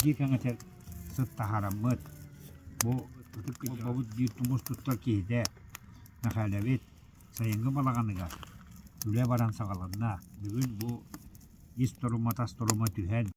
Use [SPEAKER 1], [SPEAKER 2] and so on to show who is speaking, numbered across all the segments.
[SPEAKER 1] Кэрдии кэҥэтэр сыт таһаараммыт, бу ытык кырдьаҕабыт биир тумус туттар киһитэ Мэхээлэбит сайыҥҥы балаҕаныгар үлэ баран саҕаланна. Бүгүн бу ис торума тас торума түһэн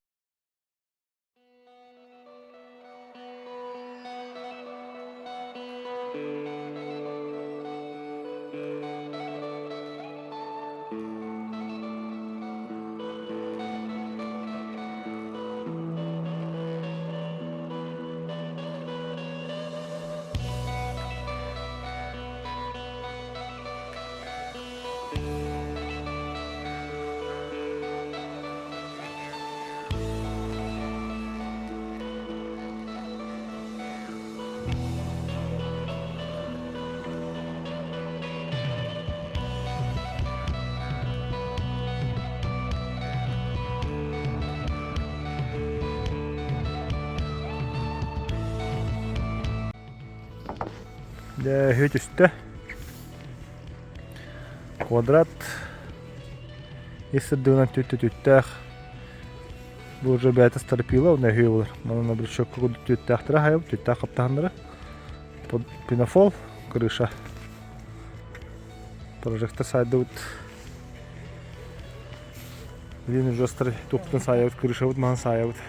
[SPEAKER 2] Дьэ, үһү түстэ. Квадрат ис сырдыгынан түттүтүттээх. Бу уже бэйэтэ стропила, уонна үһү буолар. Манан обручевка курдук түөттээхтэрэ хайабыт, түттээх хаптаһыннара. Пенофол, крыша. Прожектор сайдыбыт. Билин уже туохтан саайабыт, крышабыт маһын саайабыт.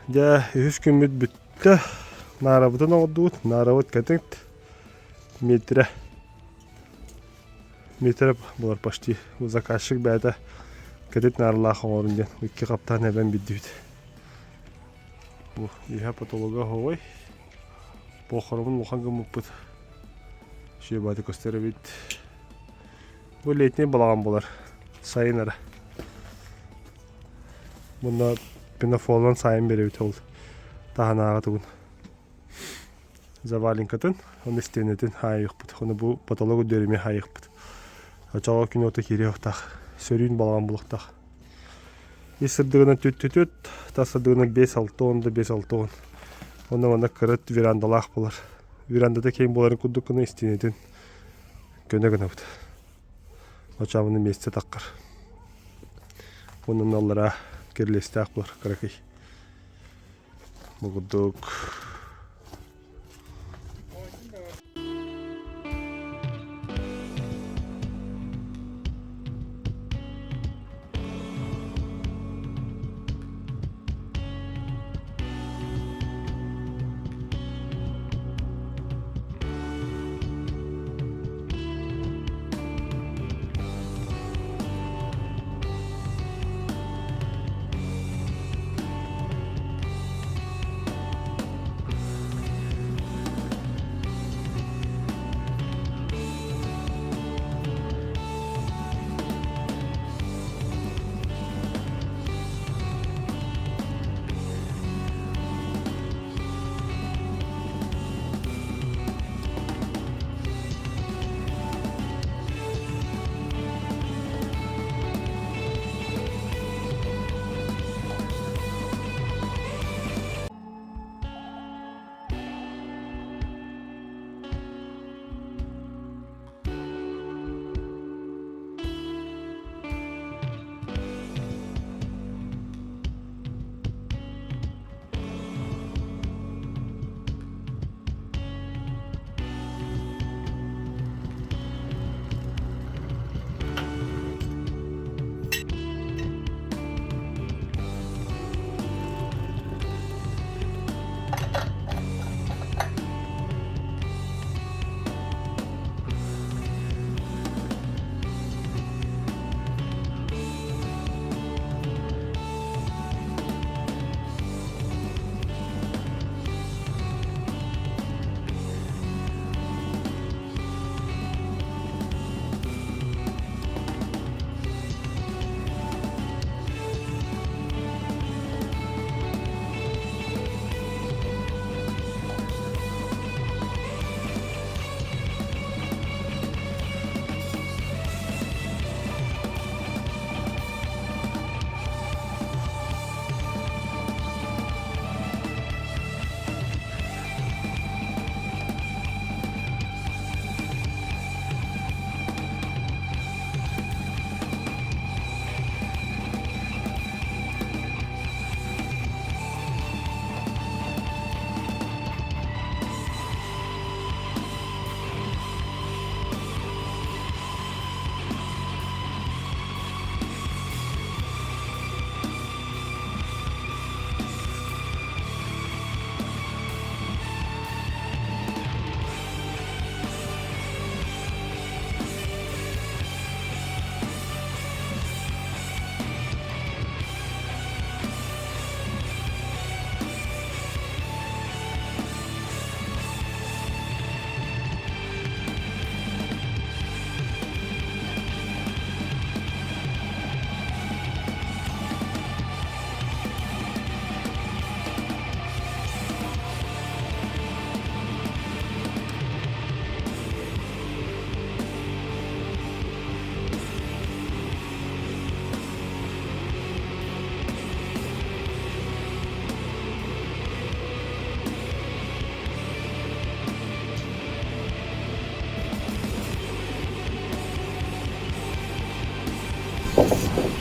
[SPEAKER 2] Дьэ, үһүс күммүт бүттэ. Наарабытын оҥордубут. Наарабыт кэтит метрэ. Метрэ буолар почти. Заказчик бэйэтэ кэтит нааралаах оҥорун диэн икки хаптаан эбэн биэрдибит. Бу иһэ потолога оһоҕой. Похоромун улахан гыммыппыт. Үчүгэй көстөр эбит. Бу летний балаҕан буолар. Сайын эрэ. Мунна пенофолунан сайын биэрэбит ол таһынааҕы тугун. Заваленкатын, оны стенэтин хаайыахпыт. Ону бу потолок үрдүөрүмэ хаайыахпыт. Очоҕо күн уота киириэхтаах. Сөрүүн балаҕан булуохтаах. Ис сырдыгынан түт-түт, тас сырдыгынан 5-6 он да 5-6 он. Онно манна кыра верандалаах буолар. Верандата киэҥ буоларын курдук гына истиэнэтин көнө гынабыт. Очаабыны миэстэ таххар. Онон аллараа кирилиэстээх буолар кыракый. Бу курдук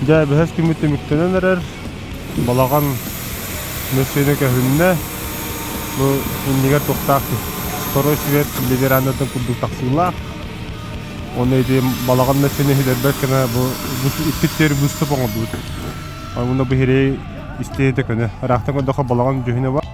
[SPEAKER 2] Дьэ, бэһис күммүт түмүктэнэн эрэр. Балаҕан мөссүөнэ көһүннэ. Бу иннигэр туохтаах второй свет верандатын курдук тахсыылаах. Уонна ити балаҕан мөссүөнэ сүтэрбэт гына бу икки төр выступ оҥордубут. Уонна бу иһирэй истиэнэтэ көнө. Ыраахтан көрдөххө балаҕан дьүһүнэ бар.